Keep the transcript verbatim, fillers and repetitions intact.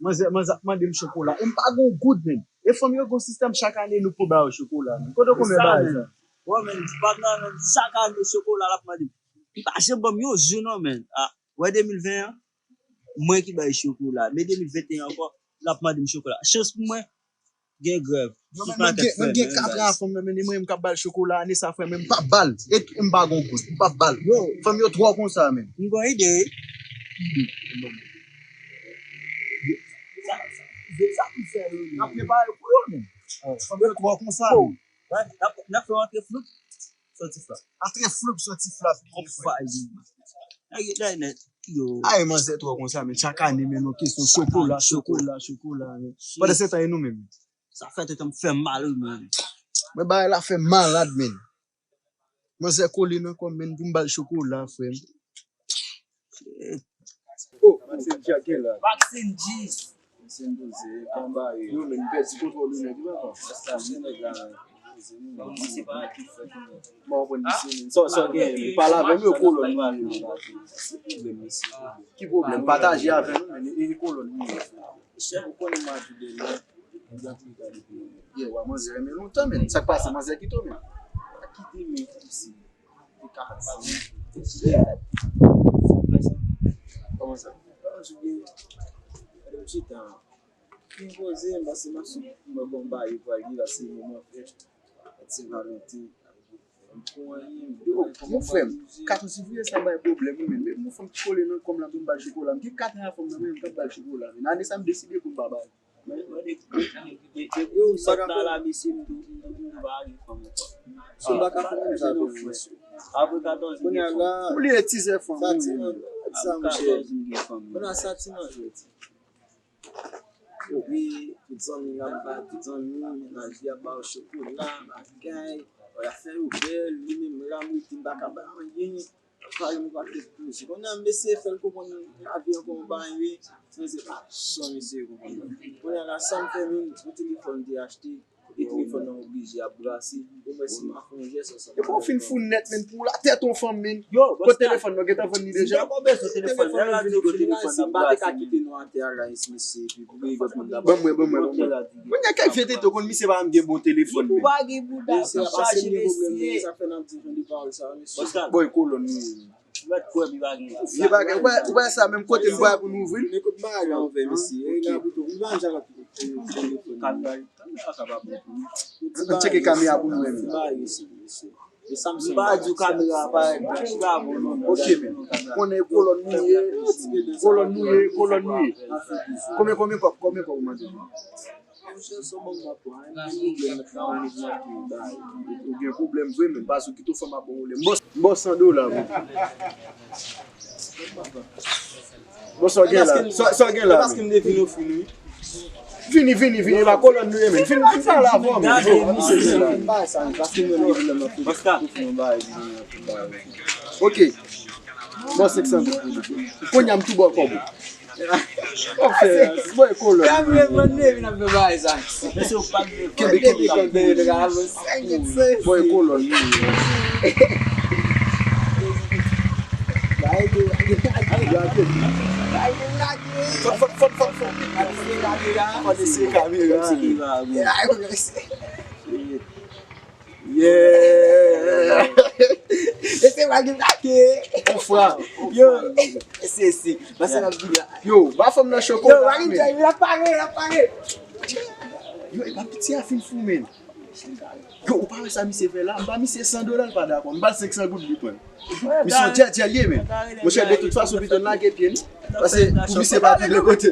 Manzè, manzè ap mande m chokola. E m pa gon goud, menm. E fanm yo gon sistèm chak ane nou pou ba yo chokola, menm. Kote w konn wè bagay sa? Wè, menm, patnè, menm, chak ane chokola l ap mande m. Li pa janm ban m yon jou, non, menm. Ah, wè de mil ven an, mwen ki ba l chokola. Men de mil venteyen ankò, l ap mande m chokola. Chans pou mwen, gen grèv. Yo, tout men mwen maten gen, mwen fè, gen men katran bagay. Fanm nan, men, e mwen menm k ap ba l chokola, ane sa, frè, men m p ap ba l. E m pa gon goud, m p ap ba l. Yo. Fanm yo twò konsa, men. M gon ide, wi. Sa, sa, sa pou fè yo, n ap prepare pou yo, men. Fanm yo twò konsa, men. N ap, n ap fè yo antre floup, sòti flap. Antre floup, sòti flap. Twòp fay, wi. Nèg yo, nèg, nèg, yo. Ay, manzè twò konsa, men chak ane, men, yon kesyon chokola, chokola, chokola, men. Pandan se tan, e nou menm? Sa fè tèt m fè mal, wi, men. Men bagay la fè malad, men. Manzè kole nan kò m, men, pou m ba l chokola, frè m. Oh, Maxine Jack gen la. Maxine G. Maxine Doze, konba yo. Yo, men, m pèdi kontwòl ou nèg, wi, papa. Sa, se nèg la, men. Bon, se pa ki fè. Bon, bon, misye, men. Sa, sa gen, men. Pale avè m, yo, kolòn mwen, men. Ki pwoblèm? Pataje avè nou, men. E, e kolòn mwen. Chèf, ou konnen m a tou de lè. Ye, wa manzè renmen lontan, men. Sa k pase, manzè kite w, men. Pa kite, men, isi. Li ka di. Kòman sa? Kòman sa gen? Gade m chita. M poze, m pase m ap sou mwen konba yo pral gen, pase moman fèt. Fèt Sen Valanten. Yo, mon frè m, katòz fevriye sa bay pwoblèm, wi, men. Men yon fanm ki kole nan kò m la pou m ba l chokola. M gen kat an a fanm nan, men m p ap ba l chokola, men. Ane sa, m deside pou m pa ba l. Yo, sa ka fè la, mesye, m tou, m tou, m tou pa gen fanm ankò. Si m pa ka fè menm sa, non, frè. Apre katòz, m gen fanm. Ou li etizè fanm, wi. Sa ti nan jwèt. Kounye a sa ti nan jwèt. Epi, tout zanmi l ap ba, tout zanmi, mennaj li ap ba yo chokola, bagay, y ap fè yo bèl, li menm la, m rete, m pa ka ba anyen. Pale m pa tèt poze. Kounye a, m eseye fè l konprann lavi an kòman bagay ye. San se pa jan m eseye konprann. Kounye a la, sa m fè menm, yon telefòn m te achte, e telefòn nan oblije ap brase. Ou mwen si m a fè yon jès ansanm. Epi w fin fou nèt, men, pou la tèt yon fanm, men. Yo, kote telefòn nan, gentan vann li deja? Yo, bon, bezwen telefòn nan, la di yo telefòn nan brase, men. M pa te ka kite nou atè a, guys, mesye, epi pou gen lòt moun la. Ban mwen, ban mwen, ban mwen. Mwen gen kèk vye tete, konn misye pa menm gen bon telefòn, men. Ou pa gen bouda, chaje mesye. Sa fè n ap di jan de pawòl sa, mesye. Bòy kolòn nou ye. Vye bagay, ou pa, ou pa sa menm kote m pral pou nou ouvri l. Men kote bagay la ouvè, mesye. Ok. Li pa jan la. Kamera, kamera ka pa bon pou nou. Ann tcheke kamera pou nou menm. M pa di w kamera pa, pa bon, non. Ok, men. Konnen kolòn nou ye, kolòn nou ye, kolòn nou ye. Konbyen, konbyen kòb, konbyen kòb ou mande? Monchè, sa w ban m nan pran, hein, m gen pwoblèm nan travay, nèg mwen ap bay. Ou gen pwoblèm vre, men pa sou kite w fè m ap ba w pwoblèm. M ba w san dola, bro. Bon, sa w gen la? Sa, sa w gen la, men? Vini, vini, vini, pa kolòn nou ye, men. Vini, vini pale avè w, men. Ok. Bon, senk san goud pou li. Kounye a, m tou ba w kòb ou. Bon, frè, bon, e kolòn. Kenbe, kenbe, kenbe. Bon, e kolòn. Fòt, fòt, fòt, fòt, fòt. Fòt eseye kamera. Yeah! Ese pa gen plake. Yon fra. Yo, ese, ese. Pase n ap vini la. Yo, ba fanm nan chokola, men. Yo, l ap pare, l ap pare. Yo, epa piti a fin fou, men. Yo, ou pa wè sa misye fè la? M ba misye san dola, l pa dakò. M ba l senk san goud, li pran. Misye yon djèdjè l ye, men. Monchè, de tout fason, pito n lage pye n. Paske pou misye pa vin de kote.